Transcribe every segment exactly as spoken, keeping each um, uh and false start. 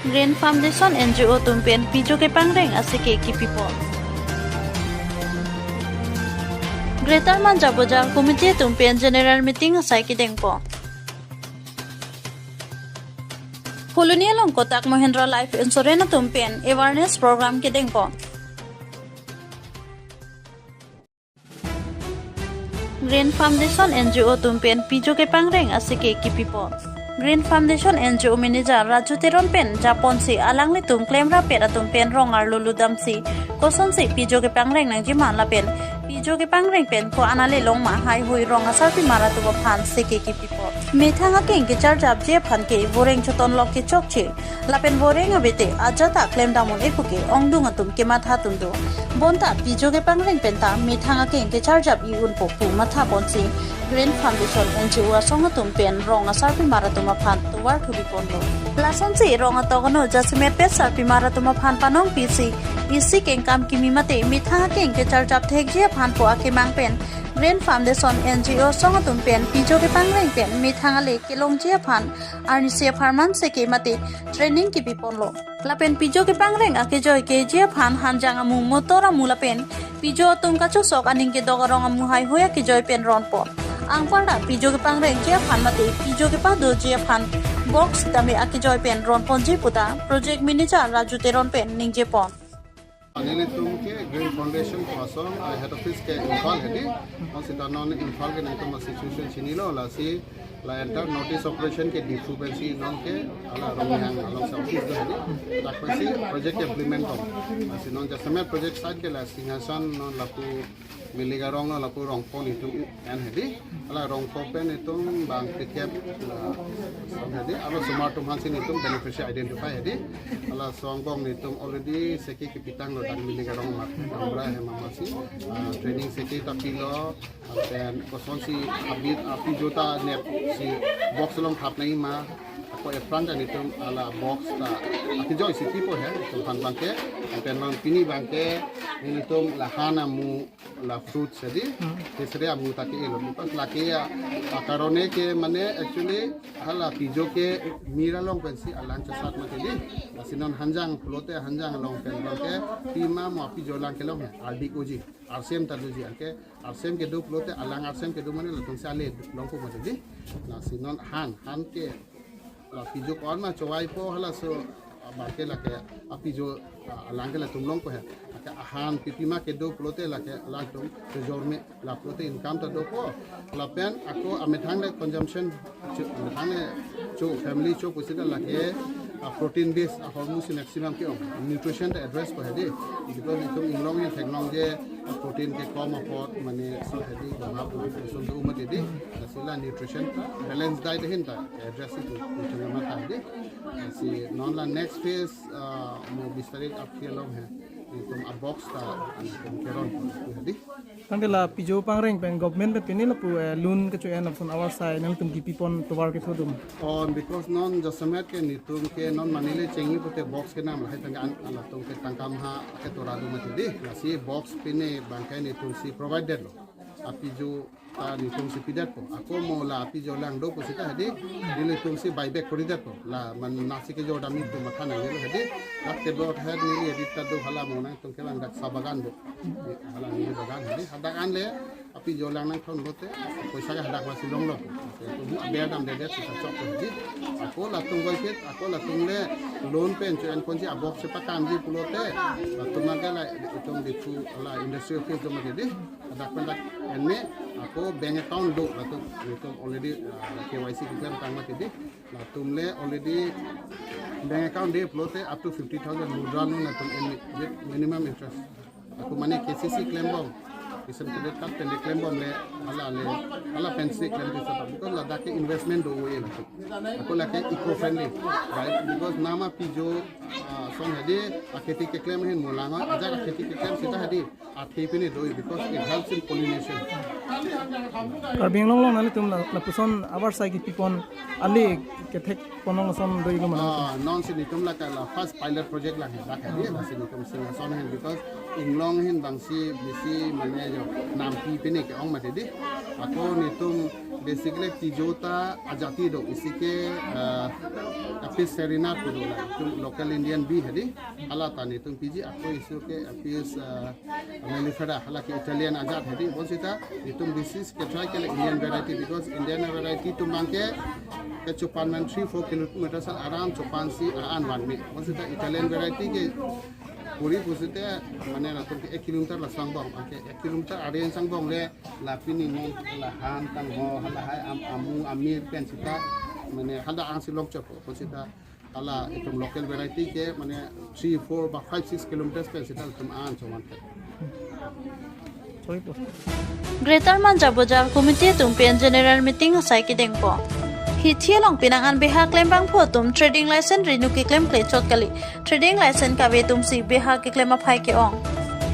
Green Foundation N G O atum pen pijo kepangreng aseke kipipon. Greater Manja Bazar Committee atum pen General Meeting asai kedengpon. Phuloni along kotak Mahindra Life Insurance atum pen awareness program kedengpon. Green Foundation N G O atum pen pijo kepangreng aseke kipipon. Green Foundation N G O manager Raju Teron pen japonsi alanglitum klemrap-et atum pen rong arlo ludamsi kosonsi pijo kepangreng nangji ma lapen pijo kepangreng pen ko-an ale longma haihui rong asarpimar atum aphan seke kipipon. Methang akeng kecharjapji aphan ke voreng chotonlok kechokche lapen voreng abite ajat ta klemdam un-e puke ongdung atum kematha atum do. Bonta pijo kepangreng penta methang akeng kecharjap-i unpo pu mathaponsi Green Foundation N G O asong atum pen rong asarpimar atum aphan tovar thubiponlo. Lasonsi rong atok ano jasemet pen sarpimar atum aphan panongpisi isi kengkam kimi mate methang akeng kecharjap thekji aphan pu akemang pen Green Foundation N G O asong atum pen pijo kepangreng pen methang ale kelongji aphan arnisi apharman seke mate training kipiponlo. Lapen pijo kepangreng akejoi keji aphan hanjang amu, motor amu lapen pijo atum kachosok aning kedok arong amu haihui akejoi pen ronpon. Anparta pijo kepangrengji aphan mate pijo kepadoji aphan box tame akejoi pen ronponji puta project manager Raju Teron pen ningjepon. Nelitum ke Green Foundation Kosong, ah, head office ke Imphal hedi. Ong sita non Imphal ke nangtum situation chinilo, lasi la entire North East operation ke Diphu pensi non ke hala Ronghang along sa office do hedi. Dak pensi project implement kong. Lasi non jasemet project site ke la Singhason non lapu Milik arong non lapu rongpon itum en hedi. Hala rongpon pen itum bang pikep la sam hedi. Alo sumar atum aphansi itum beneficiary identify hedi. Hala songbong itum already seke kipitanglo dan Milik arong amat. Amra hem amatsi, ah, training seke ta pilo. Then kosonsi abit apijo ta nepsi box along thap nangji ma. Ako aphrang ta itum hala box ta apijo isi pipo he, itum aphan bangke, pen non pini bangke, nelitum la han amu, la fruits hedi, Hmm. kesre amu ta ke-elo. Because lake a, a karone ke mane actually hala pijo ke mir along pensi alang chesat mati hedi. Lasi non hanjang pulote hanjang along pen bangke pima mo apijo alang kelong he, ardi koji, arsem ta doji, anke arsem kedo pulote alang arsem kedo mane latumsi ale longpo mati hedi. Lasi non han, han ke la pijo ko-an ma chowaipo halaso, ah, bangke lake apijo, ah, alang ke latum longpo he. Lake ahan pipima kedo pulote lake latum kejorme la pulote income ta dopo. Lapen ako amethang le consumption cho, amethang le cho family cho pusita lake, ah, protein base ahormu si maximum ke-ong. Nutrition ta address po hedi. Because itum inglong in theklong je, ah, protein ke kom apot mane so hedi gama protein so do mati hedi. Lasi la nutrition ta, balanced diet ahin ta address itum, itum matha hedi. Lasi non la next phase, ah, mo bistarik aphi along he. Itum a box ta itum keron pu hedi. Tangte la pijo pangreng pen government pen pini lapu, eh, loan kecho-en apson avarsai nangtum kipipon tovar ketho atum. On because non jasemet ke nelitum ke non mane le chengji pute box kenam lahai tangka an latum ke tangka maha ke tora do mati hedi. Lasi box pini bangke nelitumsi provided lo. Apijo ta nelitumsi pidetpo. Ako mo la apijo alang do pusita hedi, nelitumsi buyback koridetpo. La man nasi kejor dam itum matha nangjilo hedi. Dak tebor het neli hedi ta do hala mo nangtum kelang dak sabagan do. Hala neli bagan hedi. Hadak an le apijo alang nangthon lote poisa ke hadak masi longlo. Itum aber damdedet sita chok hedi. Ako latum golpit, ako latum le loan pen cho-en ponji a box si pakamji pulote. Latum nangke la itum Diphu la industry office do mati hedi. Dak pen dak en me, ako bank account do latum, latum already, ah, K Y C keklem tang mati hedi. Latum le already bank account do pulote up to fifty thousand mudra non latum en me with minimum interest. Ako mane K C C klembom, isen credit card pen de klembom le, hala le, hala pensi klem ke sapa. Because ladak ke investment do-o ye latum. Ako lake eco friendly, right? Because nama pijo, ah, song hedi, akheti keklem ahin mulang, ajak akheti keklem sita hedi. Athe pine do, because it helps in pollination. Karbi Anglong along nanglitum la, lapuson avarsai kipipon ale kethek ponlong ason do-iklo ma? Ah, non si nelitum lake la first pilot project lang he, lake he, lasi nelitum Singhason ahin, because Inglong ahin bangsi bisi mane jo nampi pine ke-ong mati di. Ako netum basically Tijota ajati do isi ke, eh, Apis cerana pu do la. Netum local Indian bee hedi. Hala ta netum piji ako isi ke Apis, eh, mellifera hala ke Italian ajat hedi. Bonsita netum bisi ke try ke le Indian variety, because Indian variety atum abang ke kechopan man three four kilometers aram chopansi an vanme. Bonsita Italian variety ke puri pusita mane latum ke ek kilometer la sangbong, anke ek kilometer area sangbong le la pini mo la han tang ho hala hai am amu amir pen sita mane hala angsi longchot pusita hala itum local variety ke mane three four ba five six kilometers pen sita itum an choman ke. Greater Manja Bojar Committee atum pen General Meeting asai kedengpo. Hithi along penang an beha klembangpo atum trading license renew keklem kle chot kali. Trading license kave atumsi beha keklem aphai ke-ong.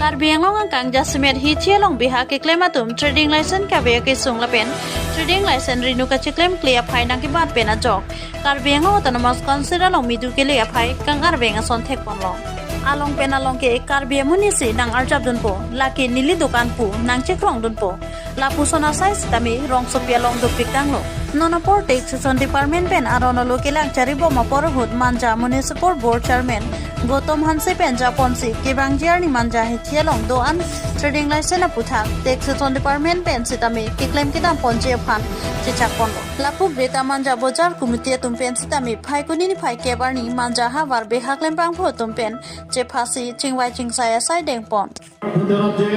Karbi Anglong angkang jasemet hithi along beha keklem atum trading license kave kesung lapen trading license renew kacheklem kle aphai nangkebat pen ajok Karbi Anglong Autonomous Council along midu kele aphai kang-arveng ason thekponlo. Along pen along ke Karbi amonit si nang-arjapdunpo, lake neli dokan pu nangchekrongdunpo. Lapuson asai sitame rongsopi along dopik tanglo. Non apor Taxation Department pen aron alo kelang charibom apor ahut Manja Municipal Board Chairman Gautam Hanse pen japonsi kevangji arni Manja hithi along do-an trading license aputhak Taxation Department pen sitame keklem kedamponji aphan chechakponlo. Lapu Greater Manja Bojar Committee atum pen sitame Phaikuni niphai kep arni Manja havar beha klembangpo atum pen chephasi chingvai chingsai asai dengpon. ভিতৰত যে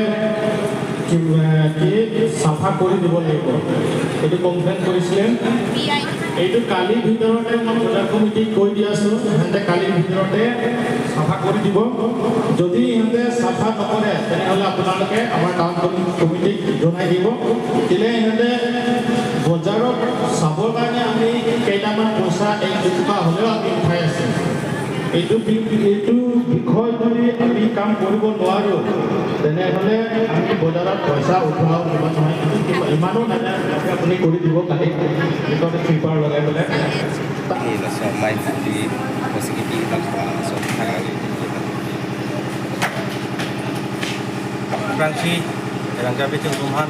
কি চাফা কৰি দিব লাগিব, এইটো কমপ্লেইন কৰিছিলে। এইটো কালিৰ ভিতৰতে মই বজাৰ কমিটিক কৈ দি আছো, সিহঁতে কালিৰ ভিতৰতে চাফা কৰি দিব। যদি সিহঁতে চাফা নকৰে, তেনেহ'লে আপোনালোকে আমাৰ টাউন কমিটিক জনাই দিব। কেলে সিহঁতে বজাৰত চাবৰ কাৰণে আমি কেইটামান পইচা এক দুটকা হ'লেও আমি উঠাই আছো। এইটো বি- এইটো বিষয় যদি আমি কাম কৰিব নোৱাৰো, তেনেহ'লে আমি বজাৰত পইচা উঠোৱা ইমান নহয়। কিন্তু কিবা- ইমানো নাযায়, আপুনি কৰি দিব কালি ভিতৰতে স্লিপাৰ লগাই পেলাই। Ini lah so mai di posisi di bang so so. Prangsi, rangka bitung rumhan,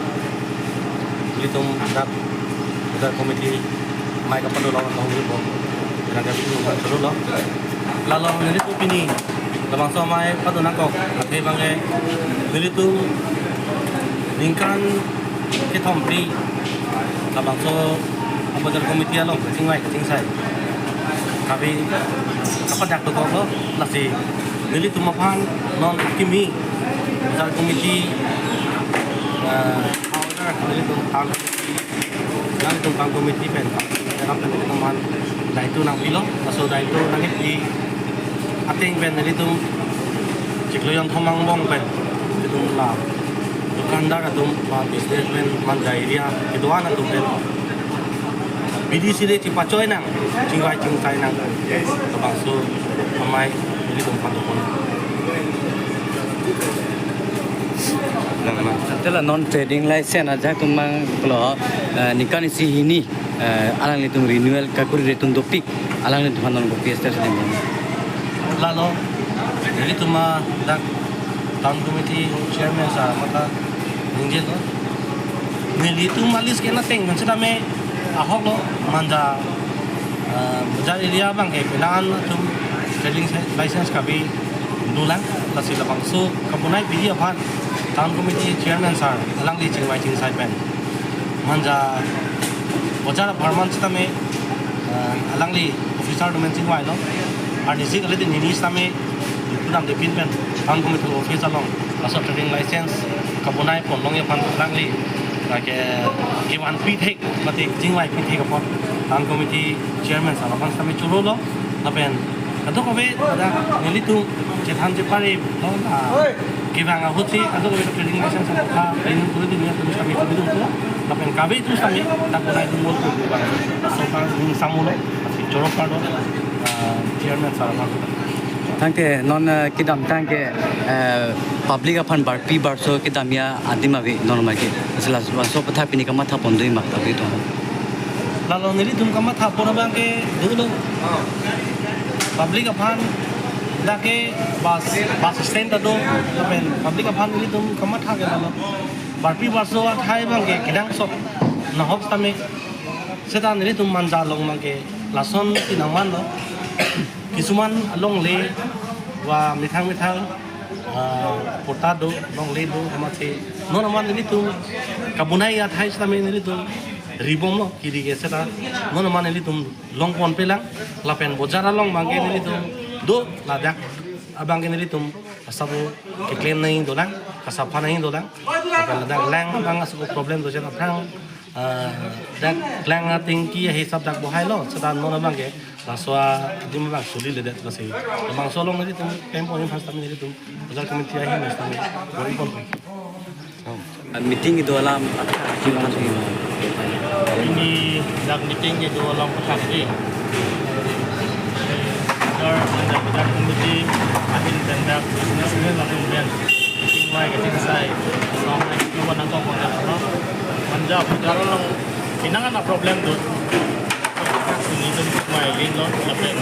bitung dak, dak komiti, mai kapan dulu orang tahu bom, rangka bitung rumhan seru lo. Lalu nelitum pini, labangso amei padu nangkok, athe bang eh, nelitum ningkan kethom pri, labangso Bojar Committee along kachingvai kachingsai. Kave kapadak dokoklo, lasi nelitum aphan non kimi Bojar Committee, eh, order nelitum pang Nangtum pang committee pen, dalam pen teman daitu nangpilo, laso daitu nangpi ateng pen nelitum chiklo jon thom angbong pen, nelitum la dukandar atum ba businessman Manja area kedo-an atum pen B D C de chipachoi nang, chingvai chingsai nang, labangso amei nelitum pantokon. Tela non trading license ajak tum mang pulo, eh, ningkan isi hini, eh, alanglitum renewal kakuri retum dopik, alanglitum aphan non kopi step sedang. Lalo, nelitum adak town committee chairman sir mata ningje lo. Nelitum alis ke nateng kan sedame ahok lo Manja, eh, Manja area bang ke penan atum trading license kabi dolang, lasi labangso kabonai piji aphan town committee chairman sir alangli chingvai chingsai pen Manja Bojar apharman sitame, eh, alangli officer domen chingvailo. Arnisi kali di nini sitame kudam depin pen town committee office along laso trading license kabonai ponlongji aphan alangli lake kevan pi thek mate chingvai pi thek apot town committee chairman sir aphan sitame chorolo lapen kadokave ada nelitum chethan chepare lo, ah, kevang ahut si kadokave trading license apot ha ini kulit dunia tum sitame kulit tum lapen kave tum sitame tak boleh tum mol tum bang so kang samulo si chorok kado, ah, chairman sir aphan. Tangte non, eh, kedamtang ke, eh, public aphan barpi barso kedamji adim ave non ma ke. Sela so pathak pini kamatha pondoi ma public atum. Lalo nelitum kamatha pon abang ke dolo. Public aphan Dak ke bus, bus stand ta do, lapen public aphan nelitum kamatha ke lalo. Barpi barso athai abang ke kenangsot nahok tame. Seta nelitum Manja along abang ke lason si nangmanlo. Kisuman alongle ba methang methang, ah, porta do, longle do, amatsi non amat nelitum kabonai athai sitame nelitum ribomlo, kiri ke seta non amat nelitum longponpelang, lapen bojar along abang ke nelitum do, ladak abang ke nelitum asabo keklem nangji dolang, kasapha nangji dolang, lapen ladak lang abang aso problem do jen aphrang, ah, dak lang atengki ahisap dak bohailo, seta non abang ke laso adim abang suliledet lasi. Labangso along nelitum klempon, first time nelitum bojar committee ahin mas tame, boring pon. Meeting kedo alam apa sih, Bang? Pini dak meeting kedo alam apa sih? Sir, Manja Bajar Committee ahin pen dak business ni langsung pen meeting wai kachesai. Along itu mana kok mana, no? Manja Bajar along pinangan a problem do. Nelitum mai lin lo, lapen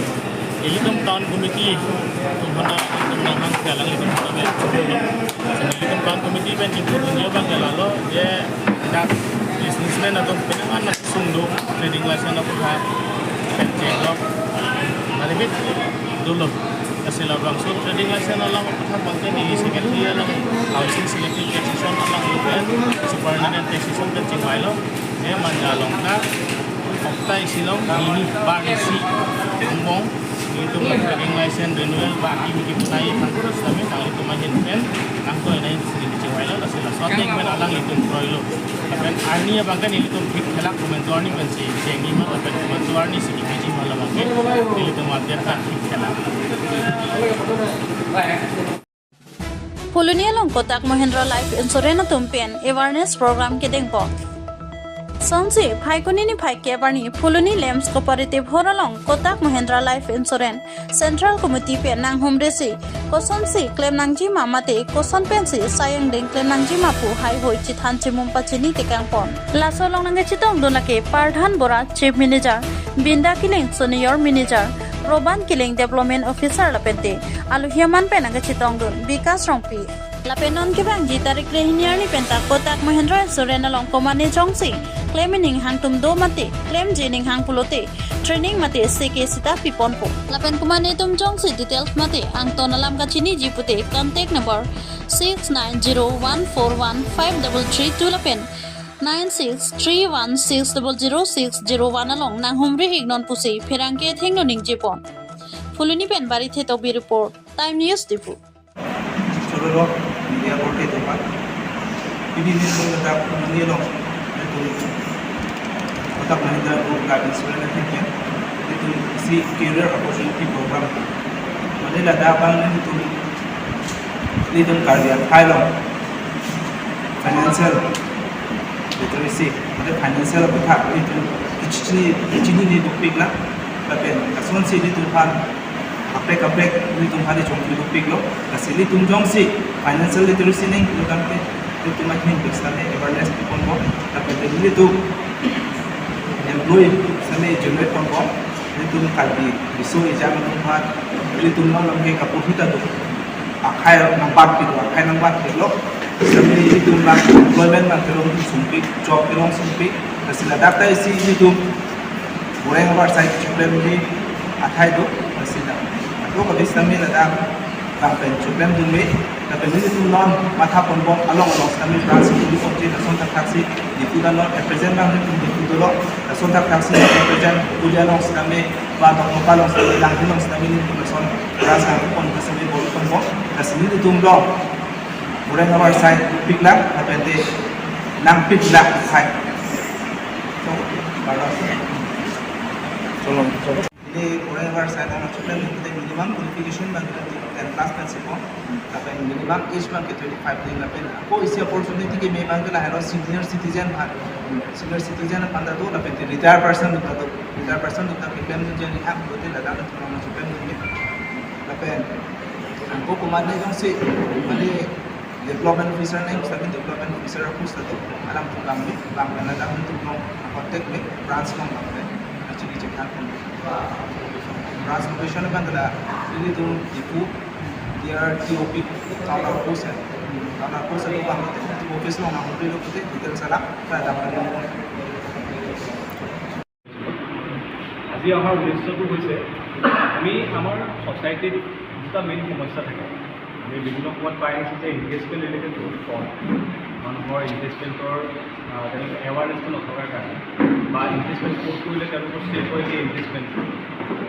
nelitum town committee atum aphan nelitum nanghang ke alanglitum aphan ke. Nelitum town committee pen itum punya abang ke lalo, je dak businessman atum pinangan asung do, trading license aputhak pen chenglok, malibit dolo. Lasi labangso trading license along aputhak abang ke neli secretary along, housing secretary, taxation along, lapen superintendent taxation pen chingvailo. Ne Manja along ta oktai silong nini bar isi umbong, nelitum trading license renewal ba aki miki punai aphan terus kami nanglitum ahin pen nangtoi nai sini chingvailo, lasi laso atheng pen alanglitum kroilo. Lapen arni abang ke nelitum thik khelak, komantu arni pensi chengji ma, lapen komantu arni si kipiji ma, labang ke nelitum ater kan thik khelak. Phuloni along Kotak Mahindra Life Insurance atum pen awareness program kedengpon. Sonsi, Phaikuni niphai kep arni Phuloni LAMPS Cooperative Hall along Kotak Mahindra Life Insurance Central Committee pen nanghumrisi, kosonsi klem nangji ma mate koson pensi sayang deng klem nangji ma pu haihui chethan chimum pachini tekangpon. Laso along nangkachetongdun lake Pardhan Bora, Chief Manager, Binda Killing, Senior Manager, Roban Killing, Development Officer, lapente alohi aman pen nangkachetongdun Bikas Rongpi. Lapen non kevangji tarik krehini arni penta Kotak Mahindra Insurance along komatne jongsi klem ining hangtum do mate klemji ining hang pulote training mate seke sita piponpo. Lapen komatne atum jongsi details mate angton alam kachiniji pute contact number six nine zero one four one five double three two lapen nine six three one six double zero six zero one along nanghumri iknon pusi pherangke athengno ningjepon. Phuloni pen Barithe Tokbi report, Time News Diphu. Chorolo, media korte tepat. Pini nelitum dak Phuloni along, nelitum Kotak Mahindra Group Life Insurance ahin pen, nelitum isi career opportunity program. Mane ladak abang nelitum, nelitum Karbi akhai along financial literacy, mane financial aputhak nelitum kachini, kachinine dopiklang, lapen lasonsi nelitum aphan kaprek kaprek nelitum aphan chongkidopiklo. Lasi nelitum jongsi financial literacy nangkilo tangte, nelitum ahin pen sitame awareness piponbom, lapen nelitum employee sitame generate ponbom, nelitum Karbi riso ejang atum aphan, nelitum along ke kaporhi ta do, akhai nangbatpilo, akhai nangbatpilo, sitame nelitum la employment abang kelong sumpik, job kelong sumpik, lasi ladak ta isi nelitum Boreng havar side choklemji athai do, lasi dak. Ato kabis tame ladak abang pen choklemdunme, lapen nelitum non mathaponbom along along sitame branch nelitum je lason thakthaksi Diphu ta non represent abang nelitum Diphu dolo, lason thakthaksi represent Pulia along sitame ba Dongmukak along sitame, Langhin along sitame nelitum lason branch nangpon sitame bor-iponbom, lasi nelitum along Boreng havar side piklang, lapen te nangpiklang athai. So, baru. Tolong, tolong. Ini Boreng havar side along choklemte minimum qualification abang ten plus pensi ko, lapen minimum age abang ke twenty-five ding, lapen ako isi opportunity keme abang ke lahelo senior citizen aphan, senior citizen aphan ta do, lapen te retired person atum ta do, retired person atum ta keklem dunji hang do te ladak atum along choklemdunme. Lapen ako komatne jongsi mane development officer nang, sitame development officer apus ta do, alangtum bang me, bang me ladak nelitum along contact me, branch along bang me, actually chethanpon. Branch location kan tala ini tu Diphu, dia T O P, town outpost hai. Town outpost hai, tu kan office lo, na hotel lo, tu detail sala, kita dapat. আজি অহাৰ উদ্দেশ্যটো হৈছে, আমি আমাৰ ছ'চাইটিত দুটা মেইন সমস্যা থাকে। আমি বিভিন্ন সময়ত পাই আহিছোঁ যে ইনভেষ্টমেণ্ট ৰিলেটেড বহুত ফ্ৰড, মানুহৰ ইনভেষ্টমেণ্টৰ, আহ, তেওঁলোকৰ এৱাৰনেছটো নথকাৰ কাৰণে, বা ইনভেষ্টমেণ্ট ক'ত কৰিলে তেওঁলোকৰ ছেফ হয় সেই ইনভেষ্টমেণ্টটো,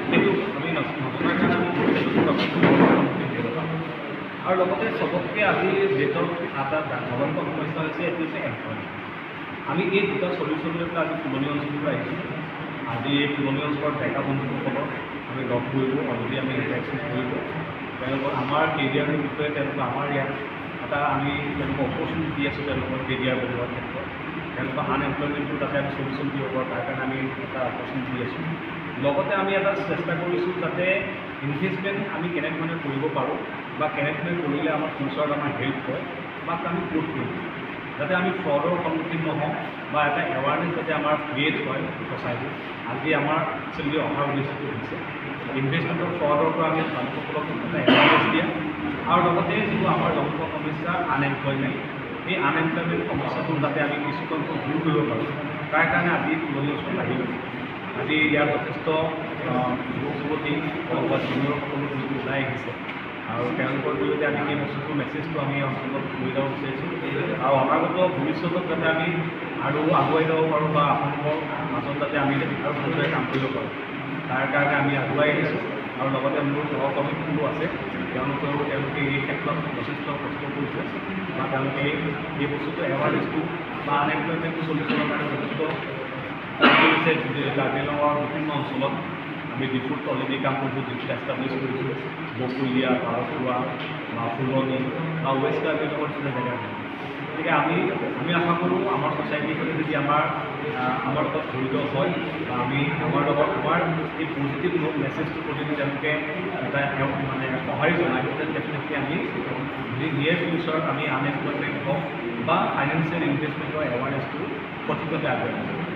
সেইটো আমি নথ-, নথকাৰ কাৰণে আমি বহুত ক্ষেত্ৰত সন্মুখীন হ'ব পাৰোঁ। আৰু লগতে চবতকৈ আজি ডেটৰ এটা জ্বলন্ত সমস্যা হৈছে, এইটো হৈছে এমপ্লয়মেণ্ট। আমি এই দুটা চলিউশ্যন লৈ পেলাই আজি ফুলনি অঞ্চলৰ পৰা আহিছোঁ। আজি এই ফুলনি অঞ্চলৰ ডেকা বন্ধুসকলক আমি লগ কৰিব, অলৰেডি আমি ইণ্টাৰেকশ্যন কৰিব। তেওঁলোকৰ আমাৰ কেৰিয়াৰৰ বিষয়ে তেওঁলোকে আমাৰ ইয়াত এটা আমি তেওঁলোকক অপৰচুনিটি দি আছোঁ, তেওঁলোকৰ কেৰিয়াৰ বনোৱাৰ ক্ষেত্ৰত। তেওঁলোকৰ আনএমপ্লয়মেণ্টটো যাতে আমি চলিউশ্যন দিব পাৰোঁ, তাৰ কাৰণে আমি এটা অপৰচুনিটি দি আছোঁ। লগতে আমি এটা চেষ্টা কৰিছোঁ যাতে ইনভেষ্টমেণ্ট আমি কেনেধৰণে কৰিব পাৰোঁ বা কেনেধৰণে কৰিলে আমাৰ ফিউচাৰত আমাৰ হেল্প হয় বা আমি ক'ত কৰিম, যাতে আমি ফ্ৰডৰ সন্মুখীন নহওঁ বা এটা এৱাৰনেছ যাতে আমাৰ ক্ৰিয়েট হয় ছ'চাইটিত। আজি আমাৰ একচুৱেলি অহাৰ উদ্দেশ্যটো হৈছে ইনভেষ্টমেণ্টৰ ফ্ৰডৰ পৰা আমি মানুহসকলক এটা এৱাৰনেছ দিয়া আৰু লগতে যিটো আমাৰ জনমুখৰ সমস্যা আনএমপ্লয়মেণ্ট, এই আনএমপ্লয়মেণ্ট সমস্যাটো যাতে আমি কিছু সংখ্যক দূৰ কৰিব পাৰোঁ, তাৰ কাৰণে আজি ফুলনি অঞ্চলত আহিলোঁ। আজি ইয়াৰ যথেষ্ট, আহ, যুৱক যুৱতী হওক বা জুনিয়ৰসকলো যিটো ওলাই আহিছে আৰু তেওঁলোকৰ জৰিয়তে আমি সেই বস্তুটো মেছেজটো আমি অঞ্চলত লৈ যাব বিচাৰিছোঁ আৰু অনাগত ভৱিষ্যতত যাতে আমি আৰু আগুৱাই যাব পাৰোঁ বা আপোনালোকৰ মাজত যাতে আমি আৰু ভালদৰে কাম কৰিব পাৰোঁ, তাৰ কাৰণে আমি আগুৱাই আহিছোঁ। আৰু লগতে মোৰ সহকৰ্মীসকলো আছে, তেওঁলোকেও, তেওঁলোকে এই ক্ষেত্ৰত যথেষ্ট কষ্ট কৰিছে বা তেওঁলোকে এই বস্তুটো এৱাৰনেছটো বা আনএমপ্লয়মেণ্টটো চলিউশ্যনৰ কাৰণে যথেষ্ট কাম কৰিছে। কাৰ্বি আংলঙৰ বিভিন্ন অঞ্চলত আমি ডিফুত অলৰেডি কাম কৰিছোঁ, ডিফুত এষ্টাব্লিছ কৰিছোঁ, বকুলীয়া, পাৰকুৱা বা ফুলনি বা ৱেষ্ট কাৰ্বি আংলঙৰ নিচিনা জেগাত। গতিকে আমি, আমি আশা কৰোঁ আমাৰ ছ'চাইটিখনে যদি আমাৰ, আহ, আমাৰ লগত জড়িত হয় বা আমি আমাৰ লগত আমাৰ এই পজিটিভ মেছেজটো যদি তেওঁলোকে এটা, এওঁক মানে সঁহাৰি জনায়, তেতিয়া ডেফিনেটলি আমি নিয়েৰ ফিউচাৰত আমি আনএমপ্লয়মেণ্ট হওক বা ফাইনেন্সিয়েল ইনভেষ্টমেণ্টৰ এৱাৰনেছটো সঠিকভাৱে আগুৱাই নিম।